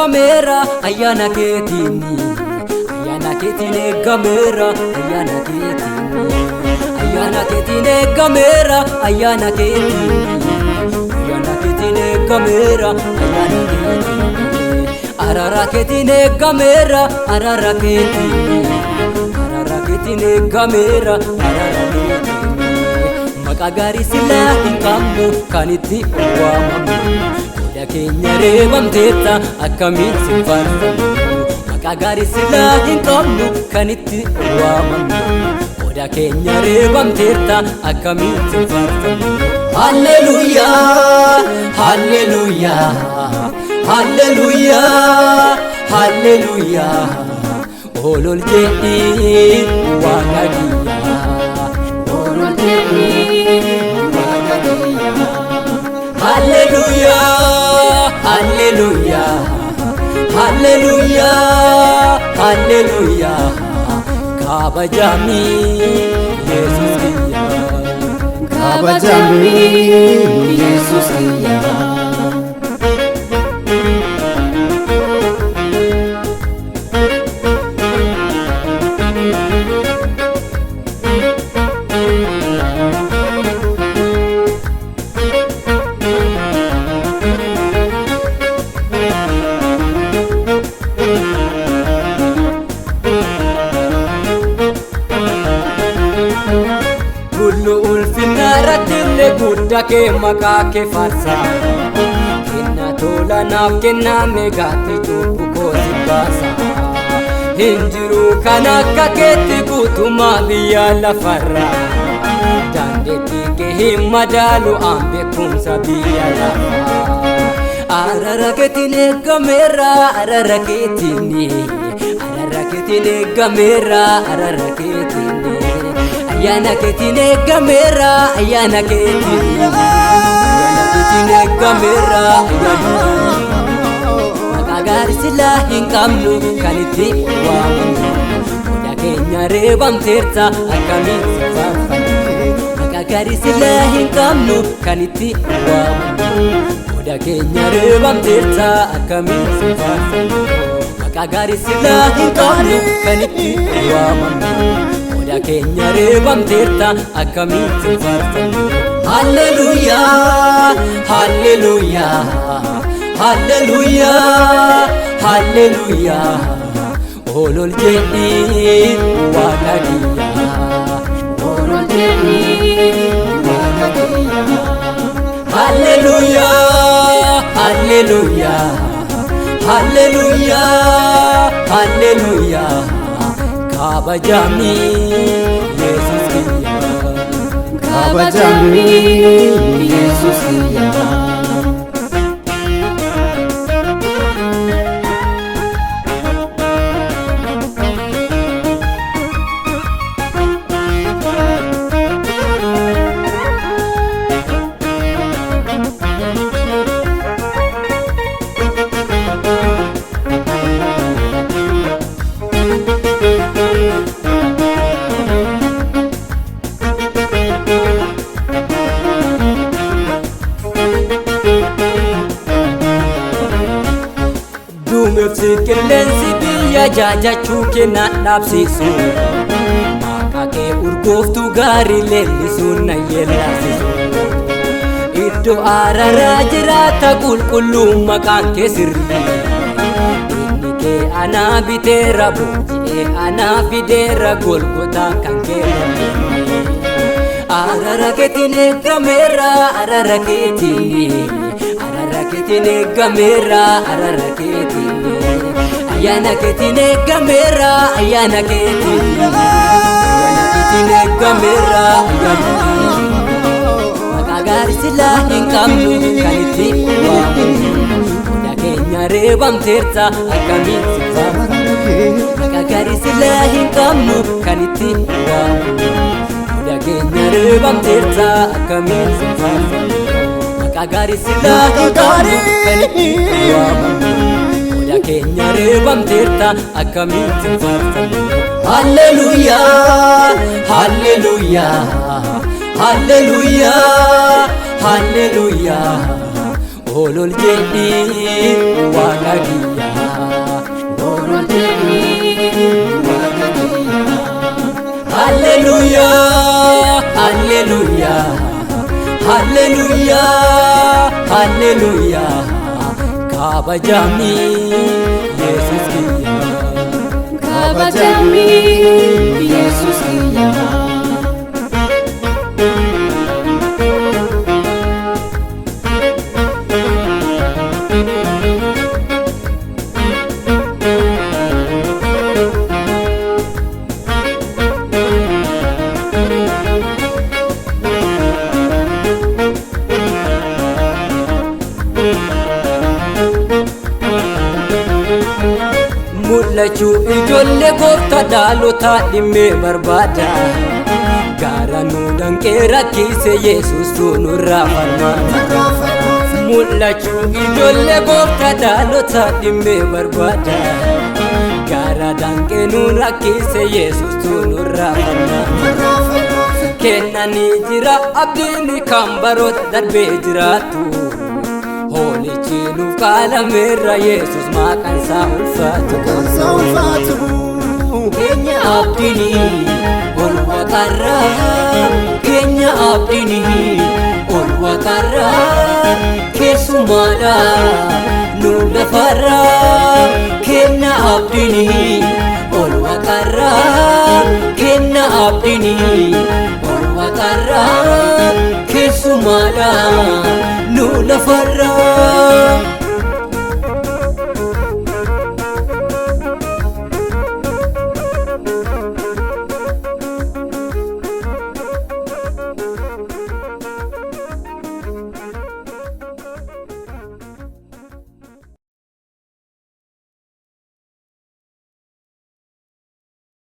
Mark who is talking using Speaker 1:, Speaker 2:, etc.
Speaker 1: eeggameera ayyaana keetiin, ayyaana keetiin eeggameera ayyaana keetiin, ayyaana keetiin eeggameera ayyaana keetiin, ayyaana keetiin eeggameera ayyaana keetiin, araara keetiin eeggameera araara keetiin, araara keetiin eeggameera araara keetiin. Maqaa gaarii silaa hin qabnu kan itti waamamu, qoda keenya reebamteetta akkamiin si faarfannu? Maqaa gaarii silaa hin qabnu kan itti waamamu, qoda keenya reebamteetta akkamiin si faarfannu? Halleluuyaa, halleluuyaa, halleluuyaa, halleluuyaa, olol jedhii waaqa kiyyaa. Olol jedhii waaqa kiyyaa. Halleluuyaa, halleluuyaa, halleluuyaa, halleluuyaa, kabajamii Yesuus kiyyaa.
Speaker 2: Kabajamii Yesuus kiyyaa.
Speaker 1: Tullu ulfinna irratti illee guddaa kee maqaa kee faarsa. Kenna tola naaf kenname gaatti cubbuu koo si baasa. Hin jiru kan akka keetti guutummaa biyya lafarra. Dandeettii kee hin madaalu aan beekumsa biyya lafaa. Araara keetiin eeggameera araara keetiin, araara keetiin eeggameera araara keetiin, ayyaana keetiin eeggameera ayyaana keetiin, ayyaana keetiin eeggameera ayyaana keetiin. Maqaa gaarii silaa hin qabnu kan itti waamamnu, qoda keenya reebamteerta akkamiin si faarfannu? Maqaa gaarii silaa hin qabnu kan itti waamamnu, qoda keenya reebamteerta akkamiin si faarfannu? Maqaa gaarii silaa hin qabnu kan itti waamamnu, qoda keenya reebamteerta akkamiin si faarfannu? Halleluuyaa, halleluuyaa, halleluuyaa, halleluuyaa, olol jedhii waaqa kiyyaa.
Speaker 2: Olol jedhii waaqa kiyyaa.
Speaker 1: Halleluuyaa, halleluuyaa, halleluuyaa, halleluuyaa, kabajamii Yesuus kiyyaa.
Speaker 2: Kabajamii Yesuus kiyyaa.
Speaker 1: Duumessi qilleensi biyya jaajachuu kenna dhaabsisu. Maqaa kee urgooftuu gaarii leellisuun na yellaasisu. Iddoo araraa jiraata qulqulluun maqaan kee sirrii. Inni kee anaa biteera booji'ee anaa fideera golgotaa kan kee mormee. Araara keetiin eeggameera araara keetiin, araara keetiin eeggameera araara keetiin, ayyaana keetiin eeggameera ayyaana keetiin, ayyaana keetiin eeggameera ayyaana keetiin. Maqaa gaarii silaa hin qabnu kan itti waamamnu, qoda keenya reebamteerta akkamiin si faarfannu? Maqaa gaarii silaa hin qabnu kan itti waamamnu, qoda keenya reebamteerta akkamiin si faarfannu? Maqaa gaarii silaa hin qabnu kan itti waamamnu, qoda keenya reebamteerta akkamiin si faarfannu? Halleluuyaa, halleluuyaa, halleluuyaa, halleluuyaa. Ol ol jedhii Waaqa kiyya.
Speaker 2: Ol ol jedhii Waaqa kiyya.
Speaker 1: Hallelujah, hallelujah, hallelujah, hallelujah. Kabajamii Yesus kiyya.
Speaker 2: Kabajamii Yesus kiyya.
Speaker 1: Mul'achuu ijoollee gooftaa dhaalotaa dhimmee barbaada. Gaara nu danqee rakkise Yesuus nurraa falmaata. Mul'achuu ijoollee gooftaa dhaalotaa dhimmee barbaada. Gaara danqee nu rakkise Yesuus nurraa falmaata. Kennanii jira abdiin kan baroota darbee jiraatu. Hoolichi nuuf qaalameerra Yesuus maqaan isaa ulfaatu. Keenya abdiin ol waaqarraa, keenya abdiin ol waaqarraa, keessumaadha nu lafarraa. Keenya abdiin ol waaqarraa, keenya abdiin ol waaqarraa, keessumaadha nu lafarraa.